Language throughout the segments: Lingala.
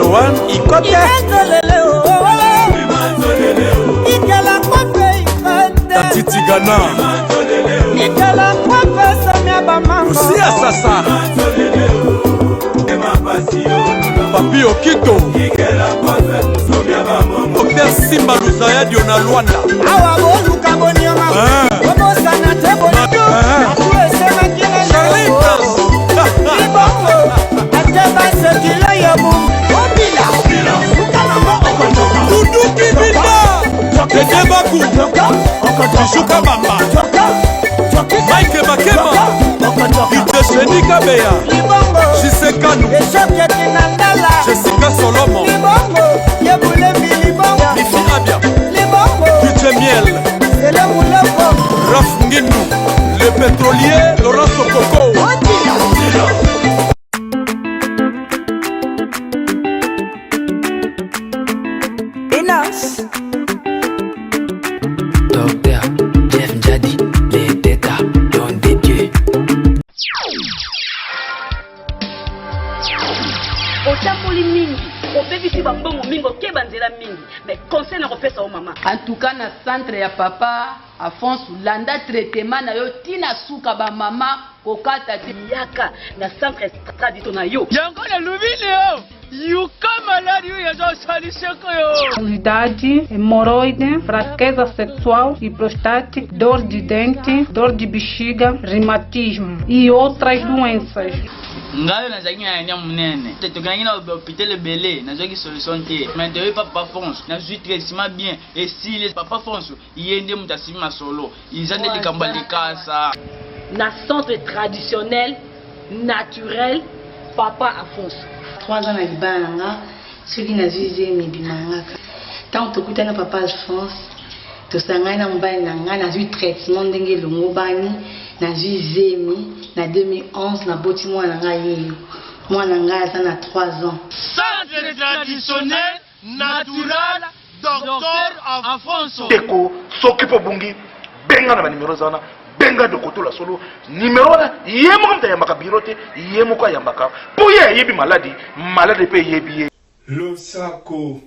Joan Ikote. Tati Tigana. Lucia Sasa. Papi Okito. Docteur Simba Luzaya Diona Luanda. Awa boluka bonioma. Bobosana te bonioma. Esemaki na Charlie Prince. Libongo. Ate basekila ya bu. Obila. Dudu Kibinda. Dede Baku. Bijou Kabamba. Mike Makema. DJ Sheni Kabeya. Libongo. JC Kanu. Esokeki na ndala. Jessica Solomo. Libongo. Yebulemi libongo. Mifi Abia. Libongo. DJ Miel. Sele muloko. Raf Ngindu. Le pétrolier Laurent Sokoko. Obila. Inas. Docteur Jeff Njadi, les têtes don de Dieu. Otamboli mingi, obebisi bambongo mingi, okeba nzela mingi, mais conseil nakopesa yo, mama. En tout cas, na centre ya papa Afonso, landa traitement na yo tina suka. Bamama, kokata te. Yaka na centre tradito na yo. Yango nalubini yo yuka maladi oyo ezosaliseko yo. Obesidade, hemorroide, fraqueza sexual e prostate, dor de dente, dor de bexiga, reumatismo e outras doenças. Ngai oyo nazalaki na hernie monene, tokendaki na hôpital ebele, nazwaki solution te, mais toyebi papa Afonso, nazwi traitement bien, esili. Papa Afonso ye nde moto asimi masolo, eza nde likambo ya likasa. Na centre traditionnel naturel papa Afonso. 3 ans na libala na nga, soki nazwi zemi ebimangaka. Ntango tokutani na papa Alphonse, tosangani na mobali na ngai, nazwi traitement ndenge elongobani, nazwi zemi na 2011, naboti mwana na ngai yeyo. Mwana na ngai aza na 3 ans. Centre traditionnel naturel Docteur Afonso. Ndeko, soki mpo obungi, benga na banimero eza wana. Benga Dokotola solo nimero wana, ye moko moto ayambaka biro te, ye moko ayambaka mpo ye ayebi maladi, maladi mpe eyebi ye. Losako!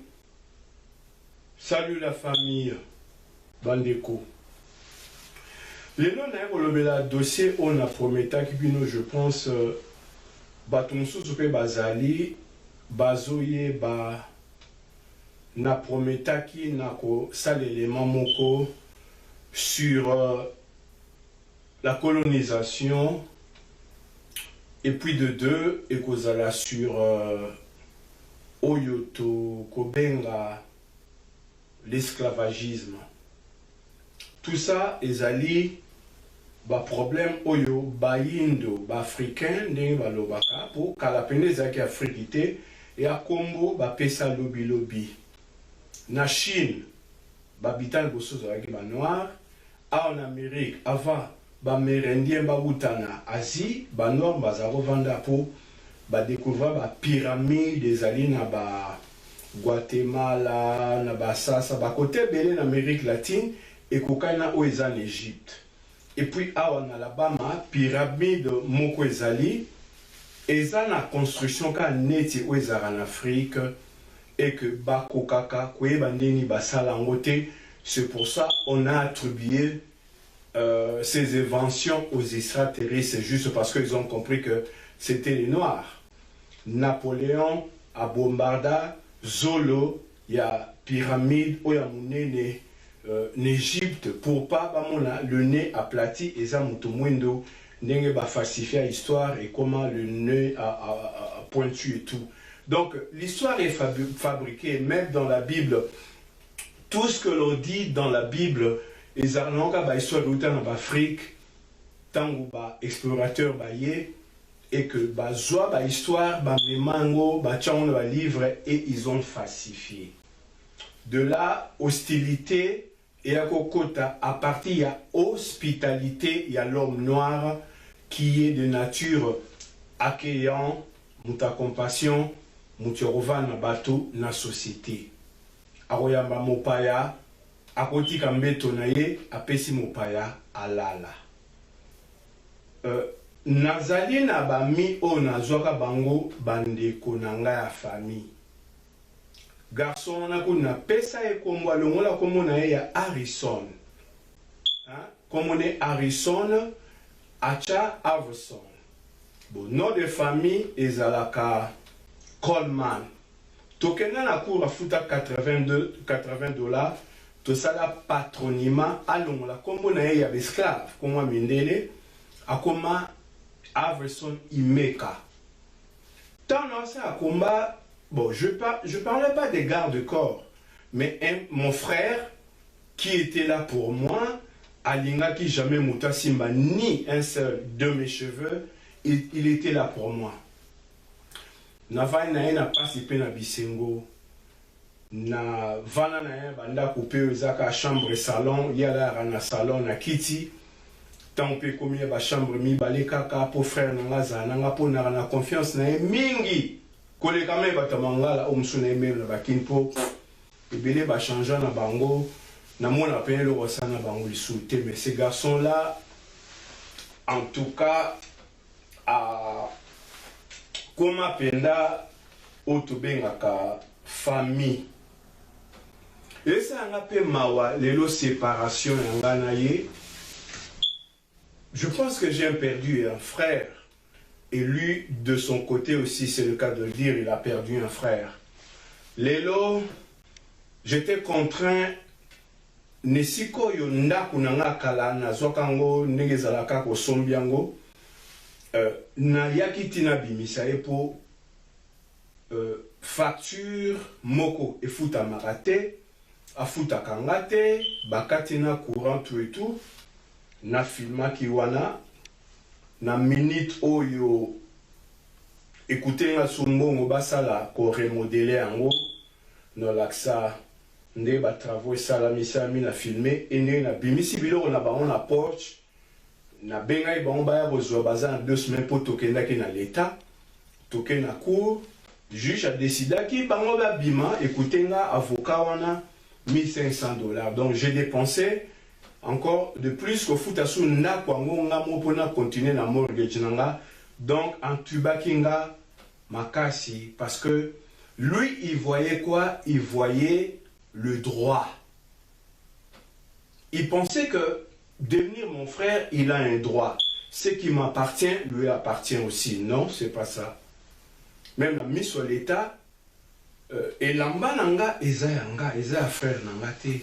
Salut la famille, bandeko. Lelo naye kolobela dossier oyo na prometaki bino. Je pense bato mosusu mpe bazali bazoyeba na prometaki na kosala élément moko sur la colonisation et puis de deux ekozala sur oyo tokobenga l'esclavagisme. Tout ça ezali baproblème oyo bayindo, baafricain ndenge balobaka, mpo kala pene ezalaki Afrique te, ya nkombo bapesa lobilobi. Na Chine, bahabitants liboso ezalaki banoir. Awa na Amérique, avant baamérindien bauta na Asie, banoir bazala kovanda, mpo badécouvrir bapyramide ezali na ba Guatemala, na basasa bakote ebele na Amérique latine, ekokani na oyo eza na Égypte. Et puis awa na Alabama, pyramide moko ezali, eza na construction kaka neti oyo ezalaka na Afrique, et que bakokaka koyeba ndeni basala yango te. C'est pour ça on a attribué ces inventions aux extraterrestres, juste parce qu'ils ont compris que c'était les Noirs. Napoléon abombarda zolo ya pyramide oyo ya monene na Égypte pour pas bamona le nez aplati eza moto mwindo, ndenge bafalsifia histoire et comment le nez a pointu et tout. Donc l'histoire est fabriquée. Même dans la Bible, tout ce que l'on dit dans la Bible ezalaka nango kaka bahistoire euta na baafrique, ntango baexplorateur baye et que bazwa bahistoire, bamema yango, batia yango na balivre et ils ont falsifié. De là hostilité eya kokota à partir ya hospitalité ya l'homme noir qui est de nature accueillant, moto ya compassion, moto ya kovanda na bato na société, akoyamba mopaya, akotika mbeto na ye, apesi mopaya alala. Nazali na bami oyo nazwaka bango bandeko na ngai ya famille. Garçon wana kutu napesa ye kombo, alongola kombo na ye ya Harrison. Hein? Kombo ne Harrison acha Avson. Bon, nom de famille ezalaka Coleman. Tokenda na cour afuta 82, 80 dollars, tosala patronima alongola kombo na ye ya esclave, kombo ya mindele, akoma Averson Imeka. Tant na combat, bon, je parlais pas des gardes-corps, mais mon frère qui était là pour moi, alingaki jamais moto asimba ni un seul de mes cheveux, il était là pour moi. Navandi na ye na pasi mpe na bisengo, na vanda na ye bandako mpe oyo ezaka chambre salon, ye alalaka na salon na kiti. Ntango mpe ekomi ya bachambre mibale kaka mpo frère na nga azala na nga, mpo naka na confiance na ye mingi koleka me bato ya mangala oyo mosusu na ye meme na bakini, mpo ebele bachange na bango, namona mpe eloko asala na bango lisusu te. Mais ce garçon là en tout cas akoma mpenza oyo tobengaka famille. Esalanga mpe mawa lelo séparation ya nga na ye. Je pense que j'ai perdu un frère et lui, de son côté aussi, c'est le cas de le dire, il a perdu un frère. Lelo j'étais contraint na esika oyo ndako na nga kala nazwaka yango ndenge ezalaka kosombi yango, nayaki ntina bimisa ye mpo facture moko efutamaka te, afutaka nga te, bakati na courant, tout et tout. Nafilmaki wana na minute oyo ekute nga so mbongo basala koremodeler yango, nolakisa nde batravaux esalami na filme e ndenge nabimisi biloko na bango na porche. Nabengaki bango baya kozwa, baza na 2 semaines mpo tokendaki na leta, toke na cour, juge adecidaki bango babima. Ekute nga avocat wana 1500 $, donc j'ai dépensé encore de plus kofuta su ndako yango nga moko mpona continuer na mortgage na nga. Donc entubaki nga makasi parce que lui, il voyait quoi? Il voyait le droit. Il pensait que devenir mon frère, il a un droit, ce qui m'appartient lui appartient aussi. Non, c'est pas ça. Même la mise sur l'état, elamba na nga eza ya nga, eza ya frère na nga te.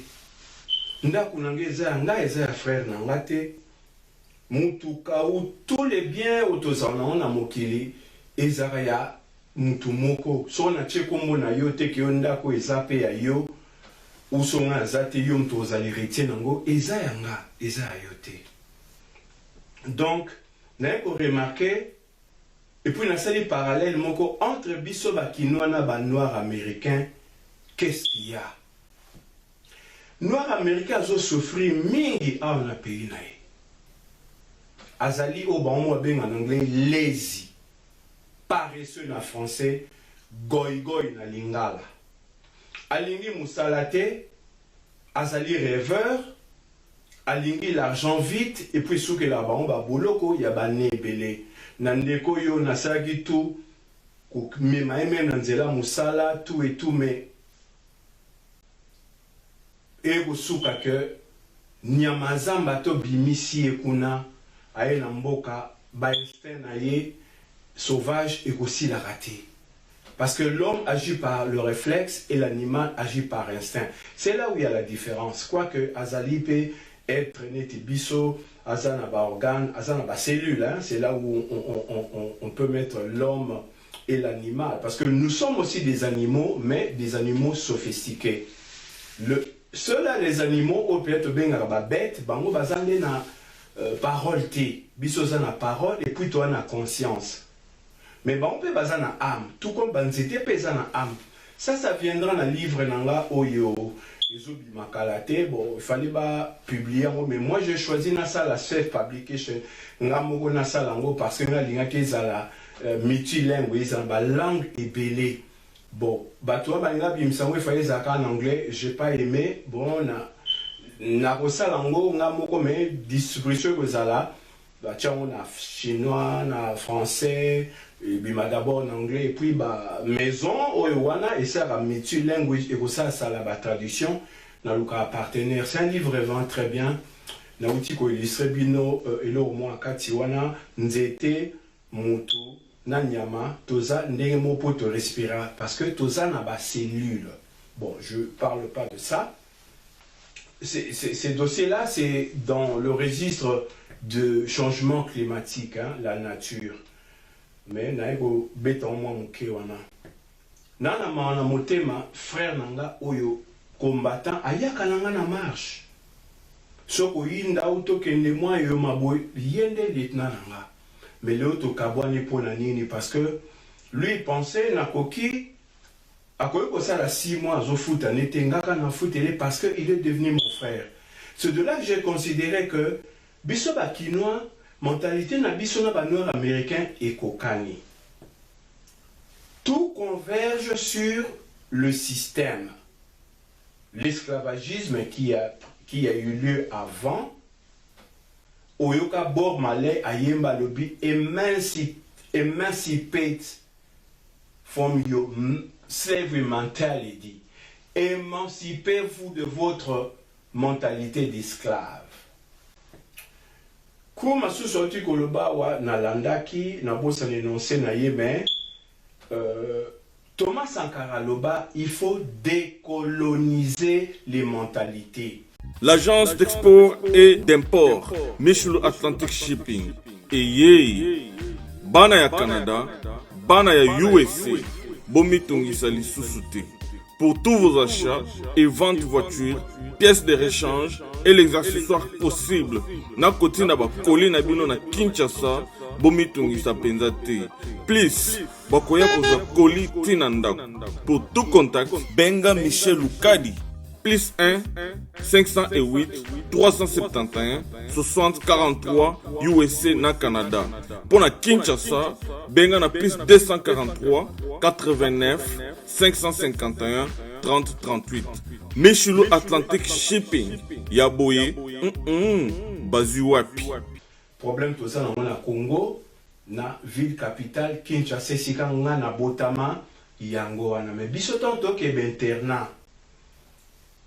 Ndako na nga eza ya nga, eza ya frère na nga te. Mutuka ou tous les biens oyo tozala nango na mokili ezalaka ya mutu moko. Soki natie nkombo na yo te ke yo ndako eza mpe ya yo, uso nga naza te, yo moto ozala héritier nango, eza ya nga, eza ya yo te. Donc naye koremarquer et puis nasali parallèle moko entre biso bakinois na banoir américain. Qu'est-ce qu'il y a? Noir américain azosouffrir mingi awa na pays na ye. Azali oyo bango babenga na anglais lazy, paresseux na français, goigoi na lingala. Alingi mosala te, azali rêveur, alingi l'argent vite et puis esukela bango baboloko ya bane ebele. Na ndeko oyo nasalaki tout komema ye meme na nzela mosala, tout et tout, mais ekosuka ke nyama zamba tobimisi ye kuna, aye na mboka, bainstinct na ye sauvage ekosilaka te. Parce que l'homme agit par le réflexe et l'animal agit par instinct. C'est là où il y a la différence. Quoique azali pe être neti biso, aza na ba organe, aza na ba cellule, hein? C'est là où on peut mettre l'homme et l'animal. Parce que nous sommes aussi des animaux, mais des animaux sophistiqués. Ceux-là, les animaux, oyo peut-être bengaka ba bête, bango baza nde na parole te. Biso oza na parole et puis toi na conscience. Mais bango mpe baza na âme, tout comme banzete mpe eza na âme. Ça viendra na livre na nga oyo ezobima kala te. Bon, il fallait bapublier yango, mais moi j'ai choisi nasala self publication, nga moko nasala yango, parce que nga alingaki ezala multilingue, ezala balangue ebele. Bon, bato wana balinga bimisa yango, efallait ezalaka en anglais, j'ai pas aimé. Bon, na nakosala yango nga moko, mais distribution ekozala batia yango na chinois, na français. Ebima d'abord na anglais et puis ba maison oyo wana esalaka multi language ekosalasala ba traduction. Nalukaka partenaire. C'est un livre vraiment très bien. Nauti ko illustrer bino eloko moko na kati wana, nzete, mutu na nyama toza ndenge moko po to respira parce que toza na ba cellules. Bon, je parle pas de ça. Ces dossiers-là, c'est dans le registre de changement climatique, hein, la nature. Mais naye kobeta mwa moke wana. Na na mawa na motema, frère na nga oyo combattant ayaka na nga na marche. Soki oyinda ou tokende mwa eyoma boye, ye nde lieutenant na nga. Mais lelo tokabwani mpo na nini? Parce que lui il pensait nakoki akoki kosala 6 mois azofuta nete nga kaka nafutele parce que il est devenu mon frère. C'est de là que j'ai considéré que biso ba kinois mentalité na biso na ba noirs américains ekokani. Tout converge sur le système. L'esclavagisme qui a eu lieu avant. Oyoka Bob Marley ayemba alobi emancipate from your slavery mentality. Émancipez-vous de votre mentalité d'esclave. Kuma susu auti koloba awa, nalandaki, nabosana énoncé na ye, mais Thomas Sankara aloba il faut décoloniser les mentalités. L'agence d'export et d'import Michelu Atlantic Shipping eyei. Bana ya Canada, bana ya USA, bomitungisa lisusu te. Pour tous vos achats et ventes voitures, pièces de rechange et les accessoires possibles, na kotinda ba colis na bino na Kinshasa, bomitungisa penza te. Plus bakoya kozwa colis ti na ndako. Pour tout contact, benga Michel Lukadi plus 1 508 371 60 43 USA na Canada. Mpo na Kinshasa, benga na plus 243 89 551 30 38. Michelu Atlantic Shipping ya boye bazwi wapi? Problème toza nango na Congo na ville capitale Kinshasa esika nga nabotama yango wana. Mais biso ntango tokeba internat,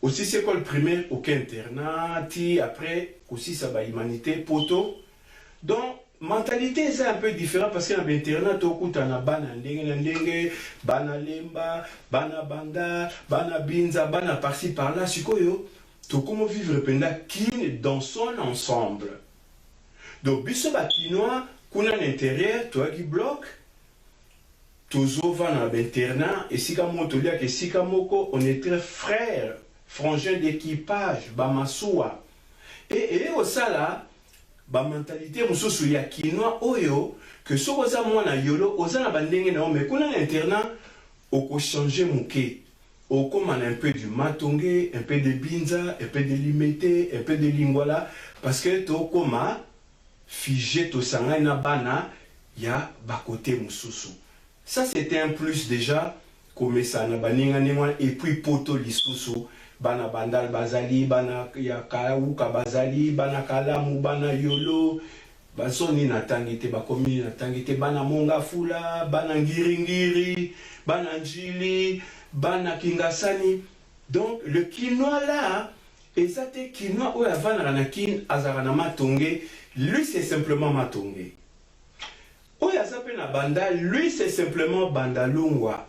osisi école primaire, oke internat ti après kosisa ba humanité poto. Donc mentalité eza un peu différent parce que na bainternat tokutana bana ndenge na ndenge, bana Lemba, bana Banda, bana Binza, bana par-ci par-là. Sikoyo tokomo vivre mpenza Kin dans son ensemble. Donc biso bakinois kuna na intérieur toyaki bloc, tozovanda na bainternat esika moko, toliaka esika moko, on est très frère, frangin d'équipage, bamasuwa e eye kosala bamentalité mosusu ya kinois oyo ke soki oza mwana Yolo, oza na bandenge na yo, mais kuna na internat okochange moke, okóma na un peu du Matonge, un peu de Binza, un peu de Limete, un peu de Lingwala, parce que tokóma figé, tosangani na bana ya bakote mosusu. Ça, c'était un plus déjà, komesana baninga ndenge wana. Et puis poto lisusu bana Bandal bazali, bana ya Kauka bazali, bana Kalamu, bana Yolo, bazoni natangi te, bakomi natangi te, bana Mongafula, bana Ngiringiri, bana Njili, bana Kingasani. Donc le kinois là eza te kinois oyo avandaka na Kin azalaka na Matonge. Lui, c'est simplement Matonge. Oyo aza mpe na Banda, lui, c'est simplement Bandalungwa.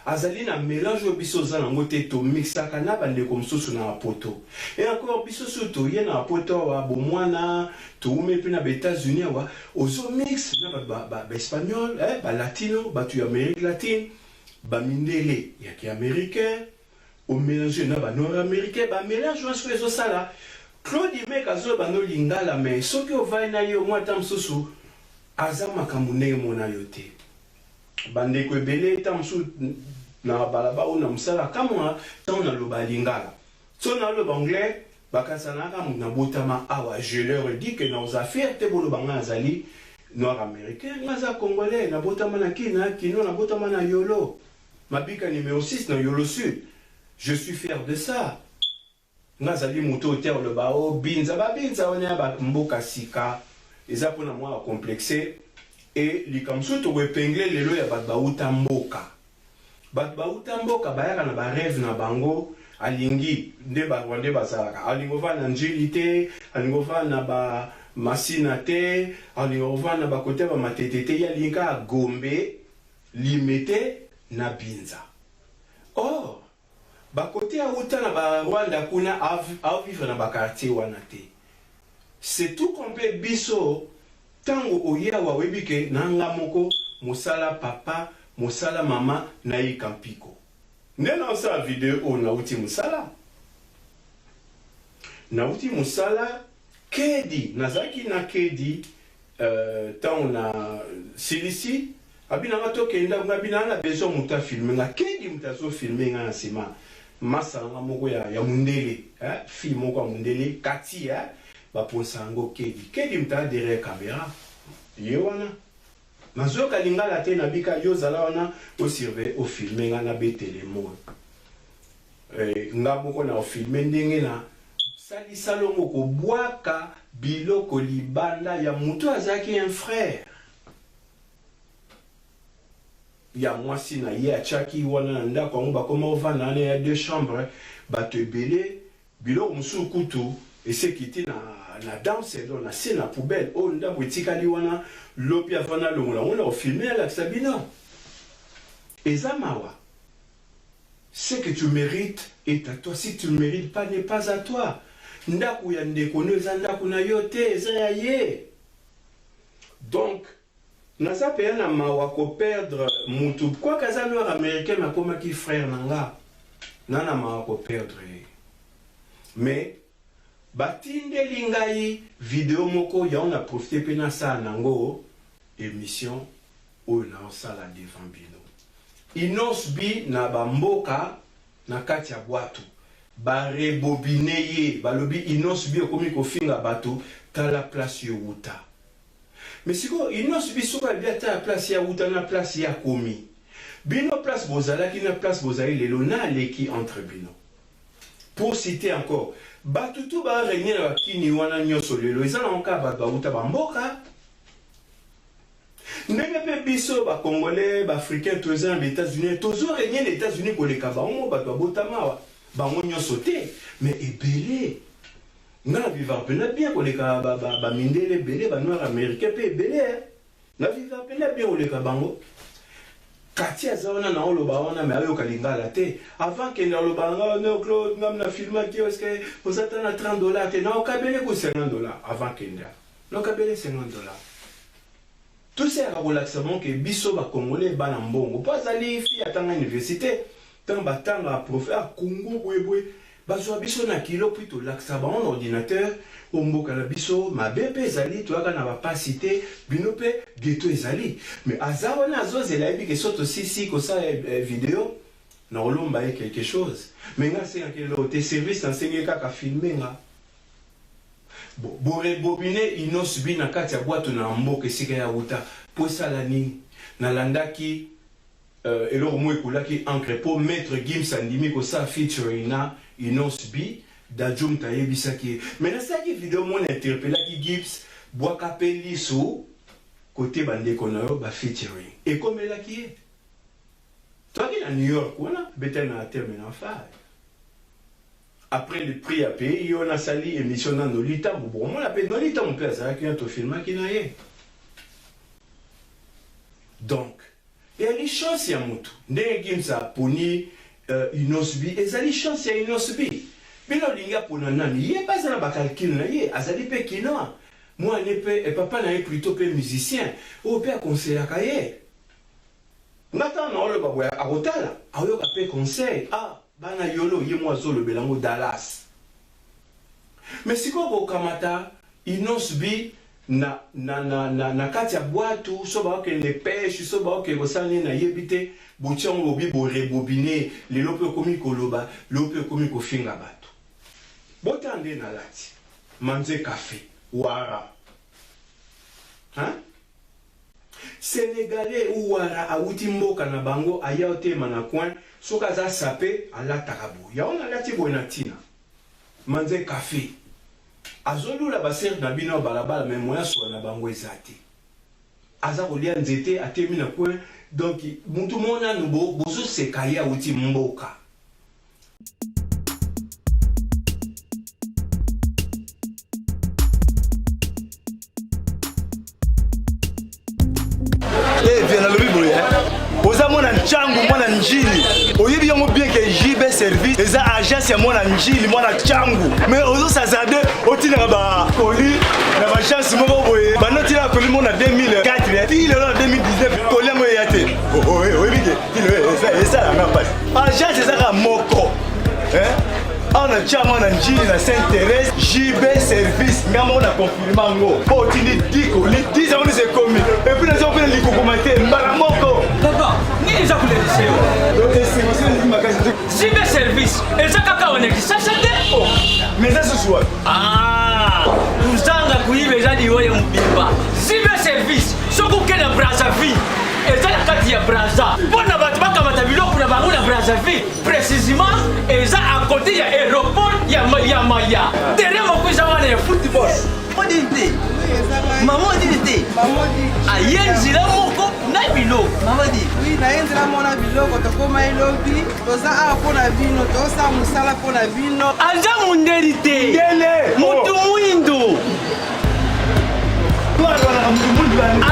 Azali na mélange oyo biso oza nango te. Tomixaka na bandeko mosusu na bapoto. Et encore, biso so toye na bapoto awa, bomwana toume mpe na baÉtats-Unis awa, ozomix na bato baespagnol, balatino, bato ya Amérique latine, bamindele yaki américain, omélange na banord américain. Bamélange wana soki ezosala Claude Mek azoloba no lingala, mais soki ovai na ye omwa ata mosusu aza makambo ndenge mona yo te. Bandeko ebele ta mosusu na balaba oyo na mosala kamwa, ntango naloba lingala so naloba anglais, bakasanaka moto nabotama awa. Je leur dis que naoza fier te boloba ngai nazali noir américain. Ngai aza congolais, nabotama na Kina kino, nabotama na Yolo, Mabika numéro 6 na Yolo Sud. Je suis fier de ça. Nga azali moto oyo te oloba o Binza. Babinza wana ya bamboka sika eza mpona mwa bacomplexe. Et likambo mosusu toko epingler lelo ya bato bawuta mboka. Bato bawuta mboka bayaka na ba rêves na bango, alingi nde ba rwandais bazalaka, alingi ovanda na Ndjili te, alingi ovanda na ba Masina te, alingi ovanda na ba cote ya ba Matete te, ye alingi kaka Gombe, Limete na Binza. Or ba cote awuta na ba Rwanda kuna ao vivre na ba quartier wana te. C'est tout complet biso tango oye awa oyebi ke na nga moko mosala papa mosala mama nayika mpiko. Nde nao sala video oyo nawuti mosala. Nawuti mosala kedi nazalaki na kedi Tango na silisi abi na nga tokende ndaku nga bi naa na besoin mutu a filme nga kedi mutu azo filme nga na sima masta na nga moko ya ya mundele eh fille moko ya mundele Cathy eh ba ponsa yango kedi kedi mutu aza derrière camera ye wana nazo yoka lingala te na bika yo zala wana o surveiller o filme nga na betele moi Eh, nga moko na filme ndenge na sali salongo kobwaka biloko libanda ya mutu azalaki un frère ya mwasi na ye atiaki wana na ndako yango bakoma ovanda wana ya deux chambres bato ebele biloko mosusu kutu esi ekiti na na danse donc na se na poubelle oyo ndambo etikali wana lobi avant nalongola yango na kofilme alakisa bino eza mawa. Ce que tu merites est à toi, si tu ne merites pas n'est pas à toi. Ndaku ya ndeko no eza ndaku na yo te, eza ya ye. Donc naza peya na mawa ko perdre mutu quoique aza noir americain mais akomaki frère na nga na na mawa ko perdre ye mais batindeli ngai video moko yango na profite pe nasala nango emission oyo naosala devant bino. Innoss'B na ba mboka na kati ya bwatu ba rebobine ye balobi Innoss'B okomi kofinga batu tala place yo wuta mais sikoyo Innoss'B soki alobi atala place ye awuta na place ye akomi bino place bozalaki na place bozali lelo na aleki entre bino pour citer encore batu tout ba regne na ba kini wana nioso lelo eza nango kaka batu bawuta ba mboka. Ndenge pe biso ba congolais, ba africains toza na ba Etats Unis, tozo regner na Etats Unis koleka bango moko batu babotama awa, bango nionso te mais ebele. Nga na vivaka penza bien koleka ba mindele ebele, ba noirs americains pe ebele hein. Na vivaka penza bien koleka bango. Cathy aza wana nao loba wana mais ayoka lingala te. Avant akende aloba na nga no Claude nga na filmaki yo est-ce que oza ata na 30 dollars te? Nao kabele kutu 50 dollars avant akende. Nao kabele 50 dollars. Toseyaka kolakisa bango ke biso ba congolais bana mbongo po azali fille atanga universite tango batanga prof ah congo boye boye bazua biso na kilo puis tolakisa bango na ordinateur po mboka na biso mabe pe ezali toyaka na ba pasi te bino pe ghetto ezali mais aza wana azozela ayebi ke soki tosisi kosala video nakolomba ye quelque chose mais nga asengaki eloko te service nasengi ye kaka filme nga. Bo bo rebobiner Innoss'B na kati ya bwato na mboka esika ye awuta po esala nini? Nalandaki eloko moko ekulaki encre po Maitre Gims andimi kosala featuring na Innoss'B, Dadju mutu ayebisaki ye. Mais nasalaki video moko na interpellaki Gims bwaka pe lisu cote ba ndeko na yo ba featuring. Ekomelaki ye. Toyaki na New York wana abetaki na Terminal 5. Après le prix à payer yo na sali emission na Nolly Tambu bokomona pe Nolly Tambu pe azalaki wana to filmaki na ye donc ezali chance ya mutu ndenge Gims aponi Innoss'B ezali chance ya Innoss'B bino olingi apona nani ye pe aza na ba calcul na ye azali pe kinois mwana ne pe papa na ye plutot pe musicien oyo pe a conseillaka ye Nga tango naoloba boye akotala akoyoka pe conseil ah bana yolo ye moko azolobela ngo Dallas mais sikoyo kokamata Innoss'B na na na na na kati ya bwatu so bakokende peche so bakokende kosala nini nayebi te botia yango bobi bo rebobine lelo pe okomi koloba lelo pe okomi kofinga batu botala nde nalati manze cafe wara hein Senegalais ou wara awuti mboka na bango aya otelema na coin soki aza sape alataka boye yango nalati boye na tina manze cafe azolula ba sœur na bino ya balabala mais moyen asola na bango eza te. Aza kolia nzete atemi na coin donc mutu moko nanu bo bozo seka ye awuti mboka. Eh, viens nalobi boye oza mwana ncangu mwana njili oyebi yango bien ke jb service eza agence ya mwana njili mwana ncangu mais ozosazarde otindaka bakoli na baagence moko boye banda otinaka koli moko na 2004 ti lelo na 2019 koli yango eya te oyebi ke ti lelo esalanga mpasi agence ezaka moko awa na ntiango na njili na sainte thérèse jb service nga moko na confirme yango mpo otindi 10 koli 10 yango nyonso ekomi epuis naza kopena likokoma te mbala moko papa nini eza kolelisa yo esengo makasi jb service eza kaka wana kisasa te oh, mais eza susu wapi ah, kozanga koyiba eza liwa ya mobimba jb service soki okende na brazzaville eza na kati ya braza mpo na bato bakamata biloko na bango na brazzaville précisément eza à côté ya aéroport ya ya maya terrain moko eza wana ya football odini te mama odini te aye nzela moko na biloko mama di oui naye nzela moko na biloko tokoma elobi toza awa mpo na bino tozosala mosala mpo na bino aza mondeli te motu mwindo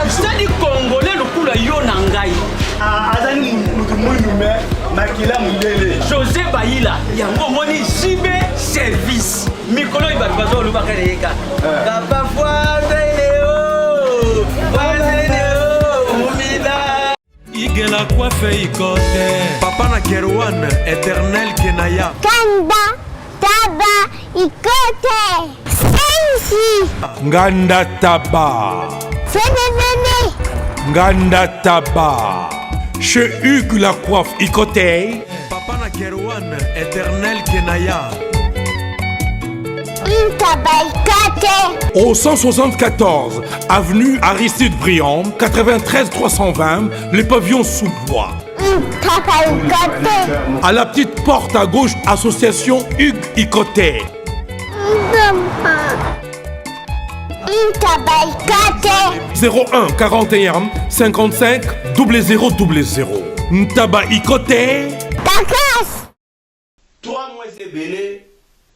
azali congolais lokola yo na ngai ah, azali motu mwindu me makila mondele josé bayila yango omoni jb service mikolo oyo bato bazolobaka na ye kaka eh. papa fwazeleo fwazeleo mumina igela kwafe ikote papa na kerwan éternel kenaya kanda taba ikote sensi nganda taba fenefene nganda taba chez Hugues la coiffe ikote papa na kerwan éternel kenaya Au 174, avenue Aristide Briand, 93 320, les pavillons sous bois. À la petite porte à gauche, association Hugues Icoté. 01 41 55 00 00. Ntaba Ikote. 3 mois eza ebele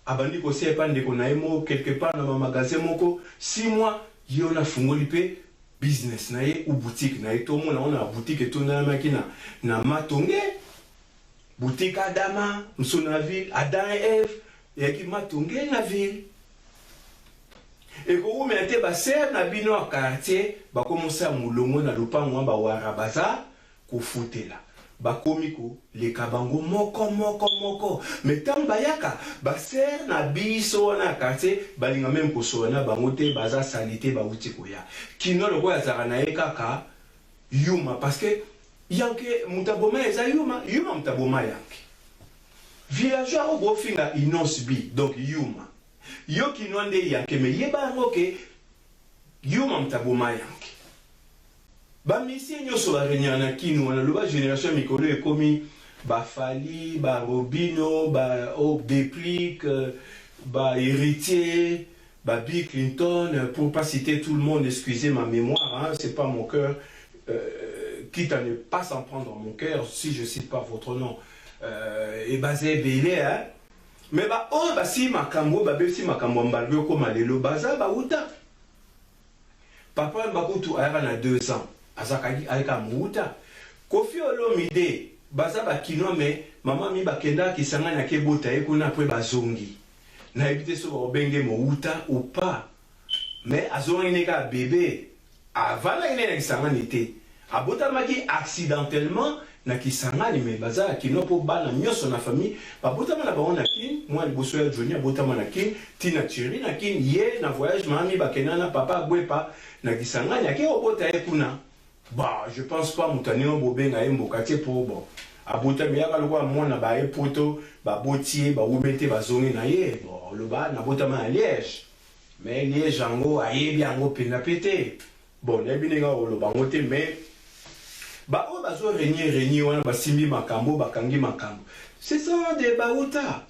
abandi kosia epa ndeko na ye moko quelque part na ba magasin moko 6 mois ye wana afungoli pe business na ye ou boutique na ye tomona yango na ba boutique etondanamaki na na matonge boutique adama mosusu na ville adam et eve eyaki matonge na ville ekowumela te ba sœur na bino ya quartier bakomosala molongo na lopango wana ba wara baza kofutela bakomi ko leka bango moko moko moko mais tango bayaka ba sœur na biso wana ya quartier balinga meme kosolola na bango te baza salite bawuti koya kinois lokola azalaka na ye kaka yuma parce que yanke mutu aboma ye eza yuma yuma mutu aboma yanke villageois oyo bofinga innoss'b donc yuma yo kinois nde yanke mais yeba yango ke yuma mutu aboma yanke. Ba musiciens nioso ba regnaka na kin wana loba generation ya mikolo oyo ekomi ba Fally, ba Robino, ba oh Deplick, ba Heritier, ba Bill Clinton pour pas citer tout le monde excusez ma memoire hein c'est pas mon cœur quitte à ne pas s'en prendre à mon cœur si je cite pas votre nom et baza ebele hein mais ba oyo basili makambo oyo babebisi makambo ya mbala ekoma lelo baza bawuta Papa wemba kutu ayaka na 2 ans azakaki ayaka mowuta koffi olomide baza ba kinois mais maman mi bakendaka kisangani ake bota ye kuna apres bazongi nayebi te soki bakobenge mowuta ou pas mais azongaki ne kaka bebe avandaki ne na kisangani te abotamaki accidentellement na Kisangani mais baza ya kinois po bana nioso na famille ba botama na bango na kin, mwana liboso ya Johnny abotama na kin, ti na Thierry na kin, ye na voyage mami bakenda na papa Agbepa na Kisangani ake kobota ye kuna bah je pense pas mutu ya ndenge bobenga ye mbokatier po bon abotami yaka lokola mwana baye poto baboti ye bawumeli te bazongi na ye bon oloba nabotama na Liège mais Liège yango ayebi yango penza pe te. Bon nayebi ndenge akoloba yango te mais ba oyo bazo regner regner wana basimbi makambo bakangi makambo ce sont des bawuta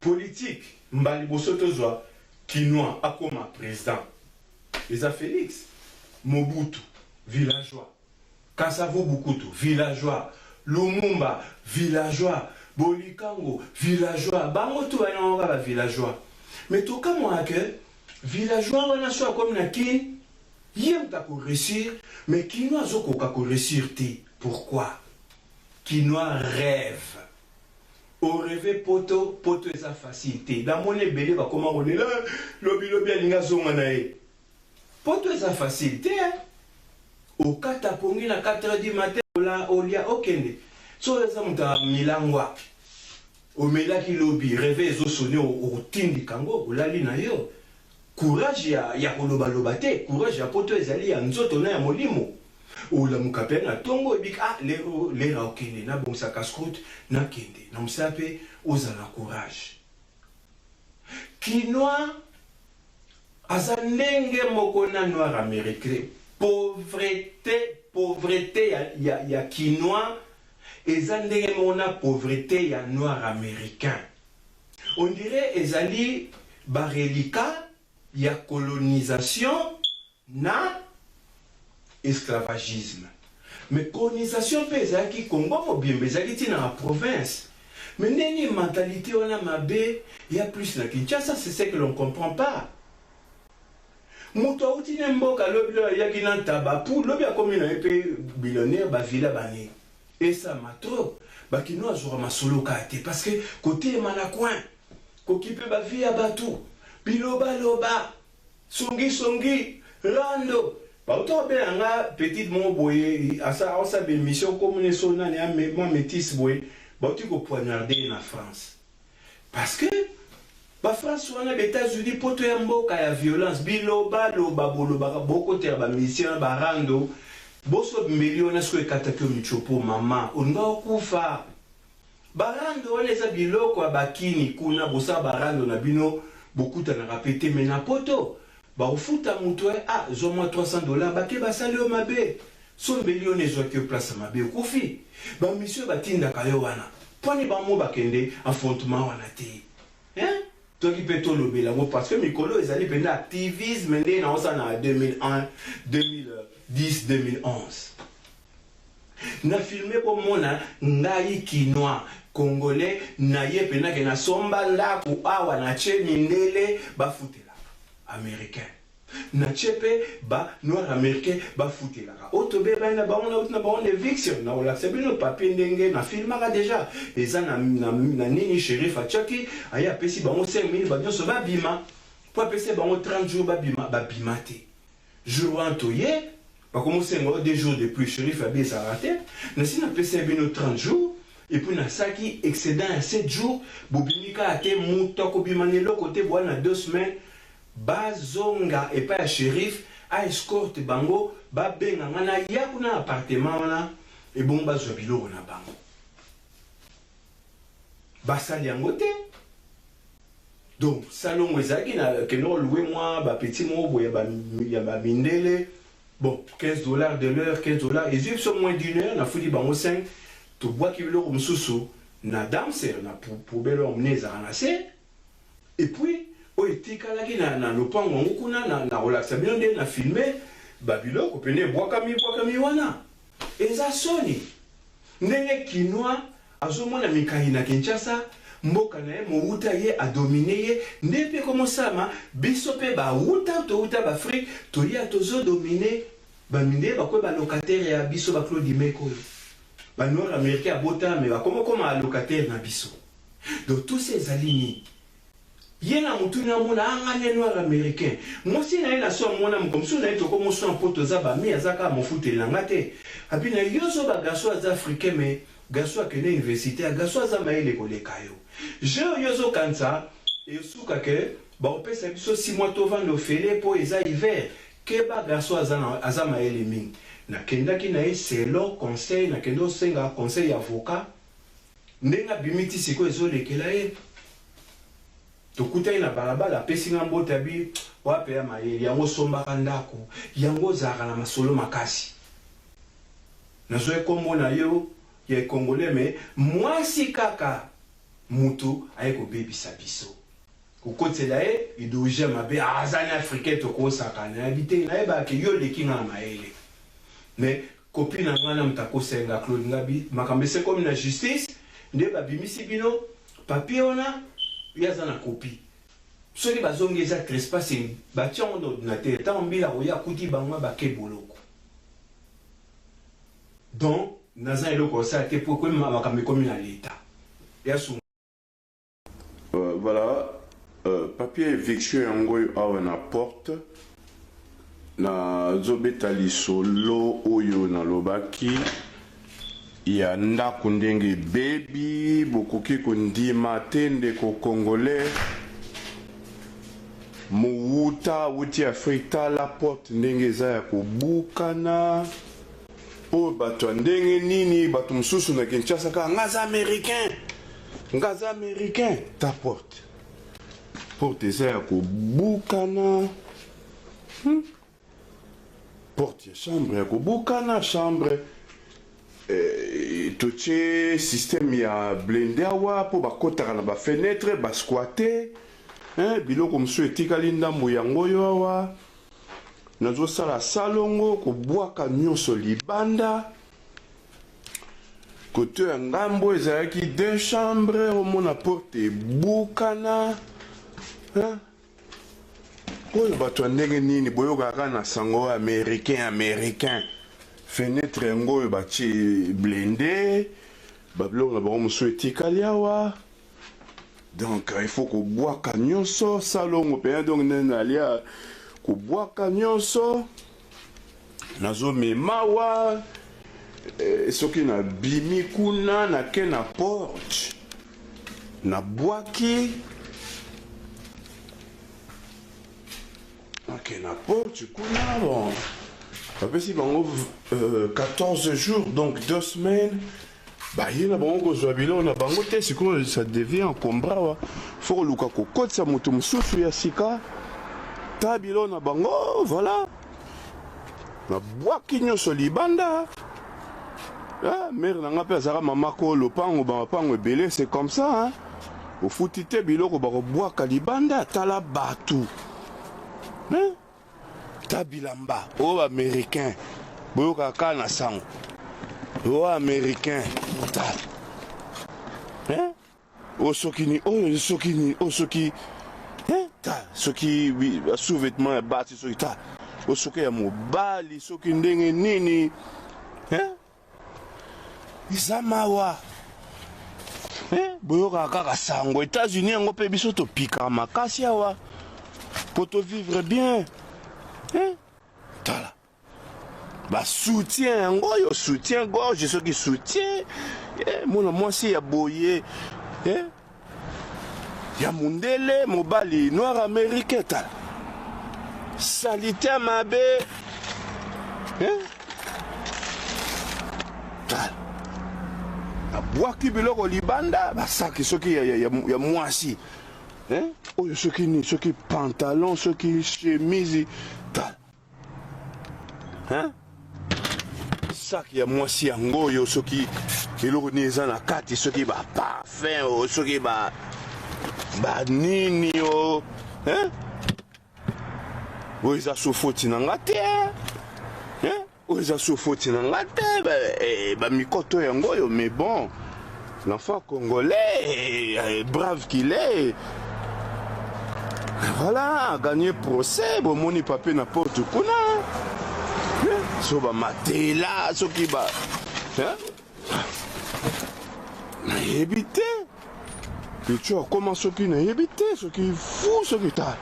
politique mbala liboso tozwa kinois akoma president eza Felix Mobutu. Villageois. Kasavu Bukutu, villageois. Lumumba, villageois. Bolikango, villageois. Bango tout ba nango kaka ba villageois. Mais tokamwaka que villageois wana soki akomi na Kin, ye moto ako reussir, mais Kinois azokoka ko reussir te. Pourquoi? Kinois reve. O reve poto, poto eza facile te. Namoni ebele bakoma kolela, lobi lobi alingi azonga na ye. Poto eza facile te hein. Okata pongi na 4 heures du matin ola olia okende. Soki oza moto ya milangwa omelaki lobi reveil ezo sonner otindika yango olali na yo. Courage ya ya koloba loba te, courage ya poto ezali ya nzoto na ya molimo. Olamuka pe na tongo oyebi ah lero lera okende nabongisa casse-croute nakende na mosala pe ozala na courage. Kinois Aza ndenge moko na noir americain pauvrete pauvrete ya, ya, ya kinois eza ndenge moko na pauvrete ya noir americain on dirait ezali ba reliquats ya colonisation na esclavagisme mais colonisation pe ezalaki Congo mobimba ezalaki ti na ba province mais ndenge nini mentalite wana mabe ya plus na Kinshasa c'est ce que l'on comprend pas mutu awuti ne mboka lobi lobi ayaki na ntaba pour lobi akomi na ye pe billionnaire ba villa ba nini esama trop ba kinois azwaka masolo kaka te parce que kotelema na coin kokipe ba vie ya batu biloba loba Songi songi, rando. Bawuta kobenga nga petite moko boye asa aosala ba emission kombo ne so nani mwa metisse boye bawuti ko poignarde ye na France parce que ba France wana ba Etats Unis poto ya mboka ya violence biloba loba bolobaka bokotela ba musiciens wana ba rando boso mbeli wana sikoyo ekataki yo michopo mama olinga okufa Ba rando wana eza biloko ya ba kini kuna bosala ba rando na bino bokutanaka pe te mais na poto bakofuta mutu eh ah zwa mwa 300 dollars bake basali yo mabe sombeli yo na ezwaki yo place ya mabe okufi ba mission batindaka yo wana pwani bango bakende affrontement wana te hein toki pe tolobela yango parce que mikolo ezali mpenza activisme nde naosala na 2001 2010 2011 Na filme bo mona ngai kinois congolais naye pena ke na somba ndaku awa na tie mindele ba futelaka americain na tie pe ba noir americain ba futelaka oyo tobebani na bango na wuti na bango na eviction na kolakisa bino papier ndenge na filmaka deja eza na, na, na nini shérif atiaki aye apesi bango 5000 ba nyonso babima po apesi bango 30 jours babima babima te Jour wana toye, bakomi kosenga yo 2 jours de plus, Sherif abi ezalaka te, nasi napesaki bino 30 jours, et puis nasalaki excedent ya 7 jours, bobimi kaka te, mutu akobima na eloko te, boya na 2 semaines, bazonga epai ya Sherif, a escorte bango, babenga nga naya kuna na appartement wana, ebongo bazwa biloko na bango. Basali yango te. Donc salongo ezalaki na kende ko louer mwa ba petit moko boye ya ba mindele bon 15 dollars de l'heure 15 dollars ezwi biso moins d'une heure nafuti bango 5 tobwaki biloko mosusu na dumpster na poubelle oyo mine ezalaka na se et puis oyo etikalaki na, na lopango yango kuna na, na kolakisa bino nde na filme babiloko pene ebwakami bwakami wana eza soni Ndenge kinois azomona mikayi na Kinshasa, mboka na ye mowuta ye a dominer ye, nde pe ekomosalama biso pe ba wuta towuta b'Afrique toya tozo dominer ba mindele bakomi ba locataires ya biso ba Claude Imeko oyo ba noir americain abota mais bakomi okoma ba locataires na biso donc tout ça ezali nini? Ye na mutu naye amona ah nga nde noir americain mwasi naye na so amona mokolo mosusu naye tokomo swana po toza ba amis aza kaka mofuteli na nga te abi na yo zoba garçon aza africain mais garçon akende universite ah garçon aza mayele koleka yo jeu oyo ozo kanisa esuka ke bakopesa biso 6 mois tovanda ofele po eza hiver keba garçon aza na aza mayele mingi nakendaki naye selon conseil nakende osenga conseil ya avocat Ndenge abimi ti sikoyo ezo lekela ye. Tokutani na balabala apesi nga mbote abi wapi ya mayele yango osombaka ndaku yango ozalaka na masolo makasi. Nazwaki kombo na yo ya congolais mais mwasi kaka mutu aye kobebisa biso. Kokotisela ye ideologie ya mabe ah aza ne africain tokosakana nayebi te nayebaka ke yo oleki nga na mayele. Mais copine na nga na moto akosaki nga Claude Ngabi makambo esi ekomi na justice nde babimisi bino papier wana ye aza na copie soki bazongi eza trespassing batie yango na ordinateur ntango mbila akoya akuti bango bake boloko donc naza eloko kosala te po ekomi makambo ekomi na leta ya sunga. Voilà papier eviction yango oyo awa na porte nazobeta lisolo oyo nalobaki ya ndako ndenge ebebi bokoki kondima te ndeko congolais mowuta awuti afrique tala porte ndenge eza ya kobukana oyo bato ya ndenge nini bato mosusu na kinshasa kaka nga aza americain Nga aza americain ta porte porte eza ya kobukana hmm? porte ya chambre ya kobukana chambre eh, totie système ya blende awa mpo bakotaka na bafenetre basquate eh, biloko mosusu etikali ndambo yango oyo awa nazosala salongo kobwaka nyonso libanda Kote ya ngambo ezalaki deux chambres, omona porte ebukana. Hein? Oyo bato ya ndenge nini boyokaka kaka na sango oyo américain américain. Fenetre yango oyo batie blende, babiloko na bango mosusu etikali awa. Donc il faut kobwaka nyonso, salongo mpenza donc nde nalia kobwaka nyonso. Nazo mema awa eh, soki nabimi kuna nake na porte nabwaki nake na porte kuna bon bapesi bango euh, 14 jours donc 2 semaines baye na bango kozwa biloko na bango te sikoyo ça devient encombrant awa fo koluka kokotisa moto mosusu ya sika ta biloko na bango voilà nabwaki nyonso libanda ah, mare na nga mpe azalaka mama ko lopango bamapango ebele c'est comme ça hein? ofuti te biloko bakobwaka libanda tala bato hein? Ta bilamba oyo ba americain boyokaka kaka na sango oyo americain ta hein oyo soki ni oyo soki ni oyo soki hein ta soki sous vêtement ya basi soki ta oyo soki ya mobali soki ndenge nini hein Eza mawa eh, boyokaka kaka sango Etats-Unis yango mpe biso topikaka makasi awa mpo to vivre bien eh, tala ba soutien yango oyo soutien gorge soki soutien eh, mwana mwasi ya boye eh, ya mundele mobali noir américain tala salite ya mabe eh? tala abwaki biloko libanda basaki soki ya, ya, ya, ya mwasi eh? oyo soki nini soki pantalon soki chemise tala Hein? Sac ya mwasi yango oyo soki eloko nini eza na kati soki ba parfum o soki ba ba nini o hein? Oyo eza so foti na nga te hein? Oyo eza so foti na nga te ba, eh, ba mikoto yango oyo mais bon L'enfant congolais, eh, brave qu'il est, voilà, a gagné procès, bomoni papier na porte kuna. Eh, so ba matela, soki ba hein? Nayebi te. Pichu akoma soki nayebi te, soki fou, soki ta.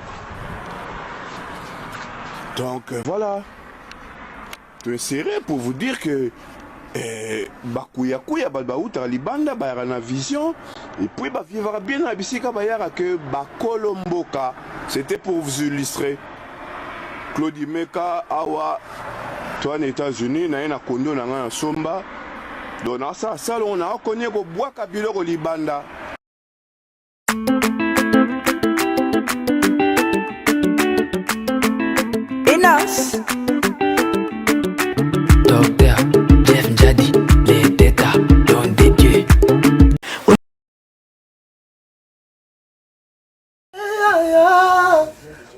Donc euh, voilà. To insérer pour vous dire que eh, bakuyakuya bato bautaka libanda bayaka na vision et puis bavivaka bien na bisika bayaka que bakolo mboka. C'était pour vous illustrer. Claude Imeka awa toa na États-Unis naye na kondo na ngai na somba donc nasala salongo nakonie kobwaka biloko libanda. Enas. Docteur Jeff Njadi, les têtes don de Dieu.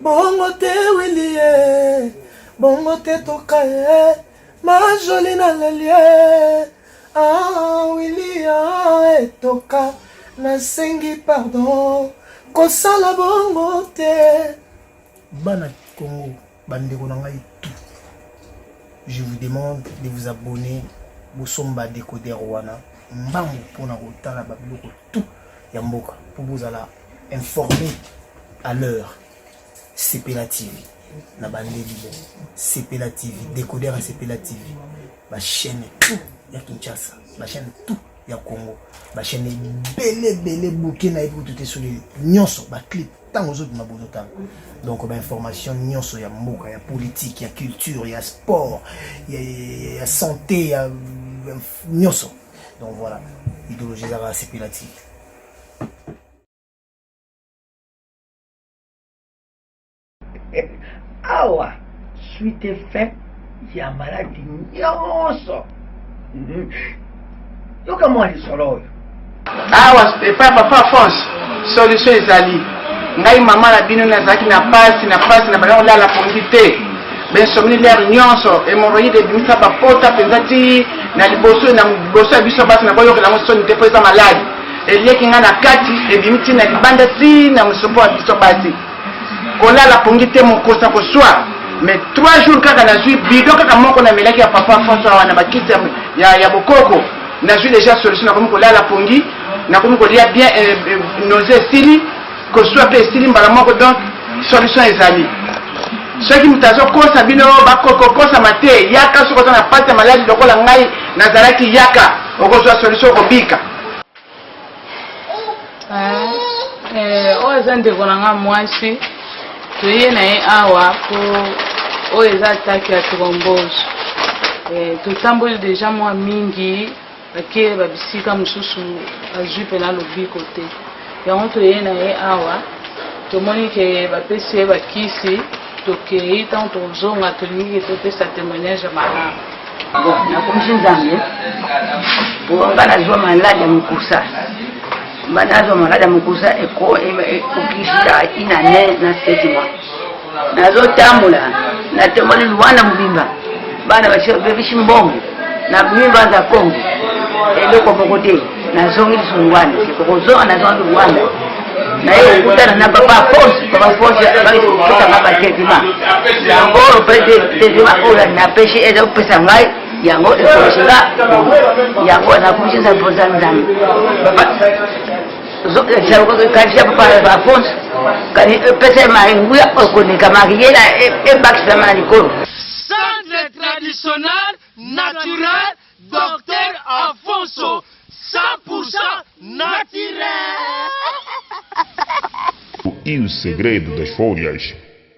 Bongo te wilie, bongo te toka ye. Ma jolie na lelie ah Willy ah etoka nasengi pardon kosala bongo te. Bana Congo bandeko na ngai tout je vous demande de vous abonner bosomba decoder wana mbangu mpona kotala babiloko tout ya mboka mpo bozala informé à l'heure Sepela TV na bandeli bo Sepela TV decoder ya Sepela TV ba chaîne tout ya Kinshasa ba chaîne tout ya Congo ba chaîne ebele ebele bouquet na yebi kutu te soki nyonso ba clip ntango ozobima bozotala donc ba information nyonso ya mboka ya politique ya culture ya sport ya, ya, ya santé ya nyonso donc voilà idéologie ezaka Sepela TV. Awa suite fin ya maladi nyonso. Yoka mwa lisolo oyo. Awa epai ya papa Alphonse solution ezali. Ngai mama na bino nazalaki na pasi na pasi na banda kolala pongi te, bensomni lere nyonso, hemorroïde ebimisa bapota mpenza ti na liboso na liboso ya biso basi. Nakoyokela yango soni te mpo eza maladi elieki ngai na kati, ebimi ti na libanda ti na mosopo ya biso basi. Kolala pongi te, mokosa koswa. Mais 3 jours kaka nazwi bidon kaka moko namelaki ya papa François wana bakisi ya, ya, ya bokoko, nazwi deja solution. Nakomi kolala pongi, nakomi kolia bien, nausée esili, koswa mpe esili mbala moko. Donc solution ezali. Soki moto azokosa bino, bakokokosama te. Yaka soki oza na pasi ya maladi lokola ngai nazalaki, yaka, okozwa solution, okobika. Oyo eza ndeko na nga mwasi, toye na ye awa po oyo eza attaque ya thrombose. Totamboli deja mwa mingi, bake babisika mosusu, azwi mpena lobiko te. Yango toye na ye awa, tomoni ke bapesi ye bakisi. Tokei, ntango tokozonga tolingi ke topesa témoignage ya malamu. Bon, nakomisi Nzambe po nga nazwa maladi ya mokusa. Nga nazwa maladi ya mokusa ekokisika une année na 7 mois. Nazotambola, natemboli Luanda mobimba, bana babebisi mbongo na mimbanza Kongo, eloko moko te. Nazongi lisusu Luanda, okozonga, nazongi Luanda, naye kokutana na papa Alphonse. Papa Alphonse apesanga batraitement yango oyo mpe traitement oyo napesi ezopesa ngai yango, ekomisi nga yango. Nakomisi Nzambe mpoza Nzambe. Kanisa papa Alphonse pesa nguya okoleka makiyela ebakisama na likolo. Centre traditionnel naturel Docteur Afonso, 100% naturel. E o segredo das folhas.